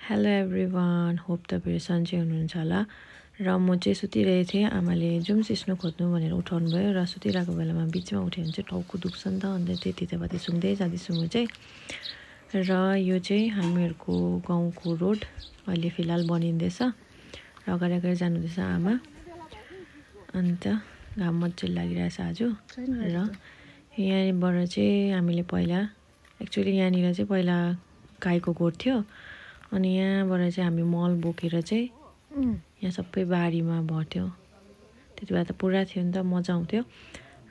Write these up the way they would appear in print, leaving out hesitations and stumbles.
Hello everyone, hope तपाईहरु सन्चै हुनुहुन्छ होला। र म चाहिँ सुतिरहेको थिएँ। आमाले जुम सिस्नो खोज्नु भनेर उठाउनु भयो र सुतिरहेको बेलामा बिचमा उठ्यो भने चाहिँ टाउको दुख्छ नि त, अन्त त्यतिबादी सुँग्दै जाँदैछु म चाहिँ। र यो चाहिँ हामीहरूको गाउँको रोड अहिले फिलहाल बनिँदैछ र अगाडि जानुहुँदैछ आमा। अन्त घाम मजाले लागिरहेछ आज। र यहाँबाट चाहिँ हामीले पहिला एक्चुअली यहाँनिर चाहिँ पहिला गाईको गोठ थियो, अनि यहाँबाट चाहिँ हामी मल बोकेर चाहिँ यहाँ सबै बारीमा भर्थ्यो। त्यति बेला त पुरा थियो नि त, मजा आउँथ्यो।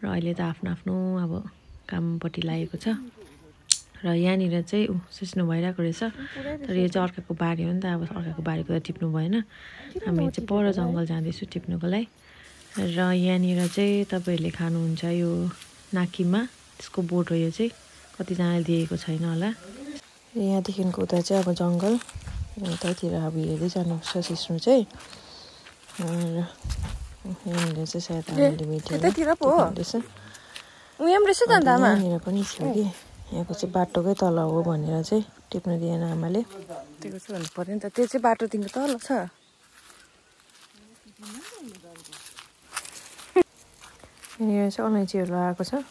र अहिले त आफ्नो आफ्नो अब कामपट्टि लागेको छ। र यहाँनिर चाहिँ सिस्नो भइरहेको रहेछ, तर यो चाहिँ अर्काको बारी हो नि त, अब अर्काको बारीको त टिप्नु भएन। हामी चाहिँ पर जङ्गल जाँदैछु टिप्नुको लागि। र यहाँनिर चाहिँ तपाईँहरूले खानुहुन्छ यो नाकिमा, त्यसको बोट हो यो चाहिँ, कतिजनाले दिएको छैन होला। यहाँदेखिको उता चाहिँ अब जङ्गल, उतातिर अब हेर्दै जानुपर्छ सिस्नो चाहिँ। र यहाँनिर चाहिँ सायद हामीले मिटेर यहाँनिर पनि थियो कि, यहाँको चाहिँ बाटोकै तल हो भनेर चाहिँ टिप्नु दिएन आमाले। त्यो चाहिँ भन्नु पर्यो नि त, त्यो चाहिँ बाटोदेखिको तल छ। यहाँनिर चाहिँ अलैँचीहरू लगाएको छ,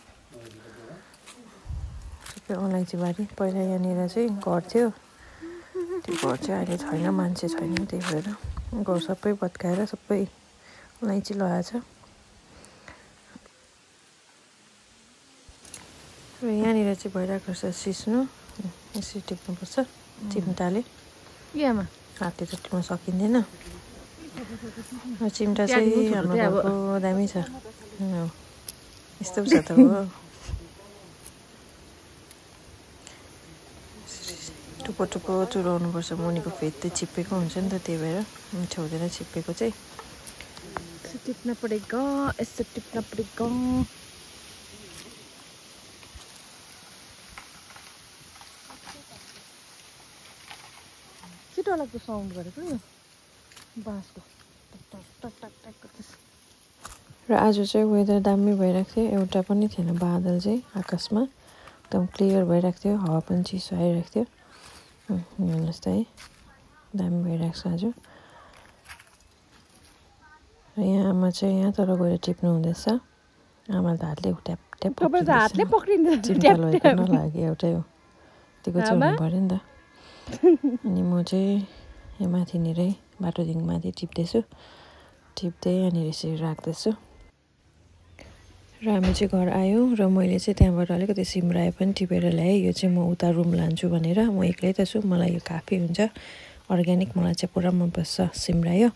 सबै अलैँची बारी। पहिला यहाँनिर चाहिँ घर थियो, त्यो घर चाहिँ अहिले छैन, मान्छे छैन, त्यही भएर घर सबै भत्काएर सबै अलैँची लगाएको छ। र यहाँनिर चाहिँ भइरहेको छ सिस्नो, यसरी टिप्नुपर्छ, चिम्टाले। हातले त टिप्न सकिँदैन। र चिम्टा चाहिँ हाम्रो घरको दामी छ, यस्तो पो छ त हो। टुप्पो टुप्पो चुराउनुपर्छ, मुनिको फेद चाहिँ छिप्पेको हुन्छ नि त, त्यही भएर मिठो हुँदैन छिप्पेको चाहिँ। यसो टिप्न परेको, यसो टिप्न परेको। के डरलाग्दो साउन्ड गरेको यो बाँसको टक टक टक टक टक। र आज चाहिँ वेदर दामी भइरहेको थियो, एउटा पनि थिएन बादल चाहिँ आकाशमा, एकदम क्लियर भइरहेको थियो, हावा पनि चिसो आइरहेको थियो। हेर्नुहोस् त है, दामी भइरहेको छ आज। र यहाँ आमा चाहिँ यहाँ तर गएर टिप्नु हुँदैछ। आमाले त हातले ट्याप ट्याप चिम्टा लगेको नलाग्यो, एउटै हो, त्यतिको चाहिँ हुनु पऱ्यो नि त। अनि म चाहिँ यहाँ माथिनिरै बाटोदेखि माथि टिप्दैछु, टिप्दै यहाँनिर यसरी राख्दैछु। र हामी चाहिँ घर आयौँ र मैले चाहिँ त्यहाँबाट अलिकति सिमरायो पनि टिपेर ल्याएँ। यो चाहिँ म उता रुम लान्छु भनेर, म एक्लै त छु, मलाई यो काफी हुन्छ, अर्ग्यानिक, मलाई चाहिँ पुरा मनपर्छ सिमरायो।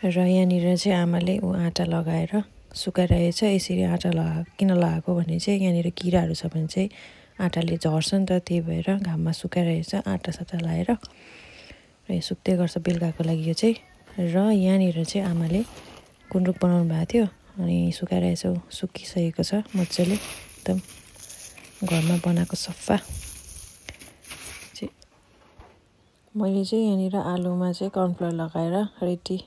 र यहाँनिर चाहिँ आमाले आँटा लगाएर सुकाइरहेछ। यसरी आँटा किन लगाएको भने चाहिँ यहाँनिर किराहरू छ भने चाहिँ आँटाले झर्छ नि त, त्यही भएर घाममा सुकाइरहेछ आँटा साटा लगाएर। र यो सुक्दै गर्छ बेलुकाको लागि यो चाहिँ। र यहाँनिर चाहिँ आमाले गुन्द्रुक बनाउनु भएको थियो, अनि सुकाइरहेछ, सुकिसकेको छ मजाले, एकदम घरमा बनाएको सफा चाहिँ। मैले चाहिँ यहाँनिर आलुमा चाहिँ कर्नफ्लोर लगाएर रेडी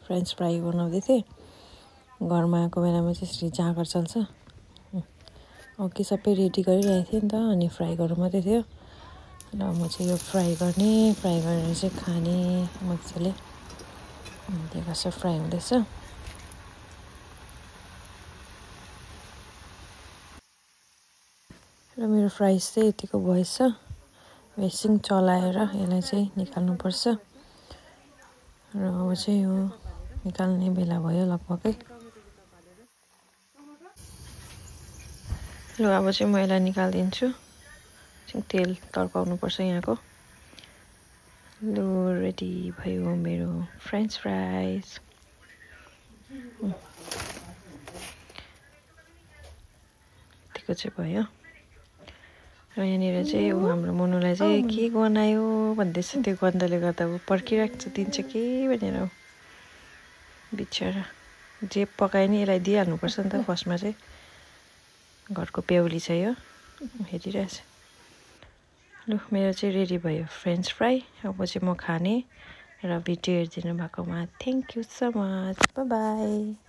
फ्रेन्च फ्राई बनाउँदै थिएँ। घरमा आएको बेलामा चाहिँ यसरी जाँगर चल्छ, अघि सबै रेडी गरिरहेको थिएँ नि त, अनि फ्राई गर्नु मात्रै थियो। ल म चाहिँ यो फ्राई गरेर चाहिँ खाने मजाले। त्यही भएर फ्राई हुँदैछ। र मेरो फ्राइज चाहिँ यतिको भएछ। एकछिन चलाएर यसलाई चाहिँ निकाल्नुपर्छ। र अब चाहिँ यो निकाल्ने बेला भयो लगभगै। ल अब चाहिँ म यसलाई निकालिदिन्छु, तेल तर्काउनुपर्छ यहाँको। ल रेडी भयो मेरो फ्रेन्च फ्राइज। यतिको चाहिँ भयो। र यहाँनिर चाहिँ हाम्रो मुनुलाई चाहिँ के बनायो भन्दैछ, त्यो गन्धले गर्दा पर्खिरहेको छ दिन्छ कि भनेर। बिचरा जे पकायो नि यसलाई दिइहाल्नुपर्छ नि त फर्स्टमा चाहिँ, घरको बेहुली छ यो, हेरिरहेछ। लु मेरो चाहिँ रेडी भयो फ्रेन्च फ्राई। अब चाहिँ म खाने। र भिडियो हेरिदिनु भएकोमा thank you so much, by by.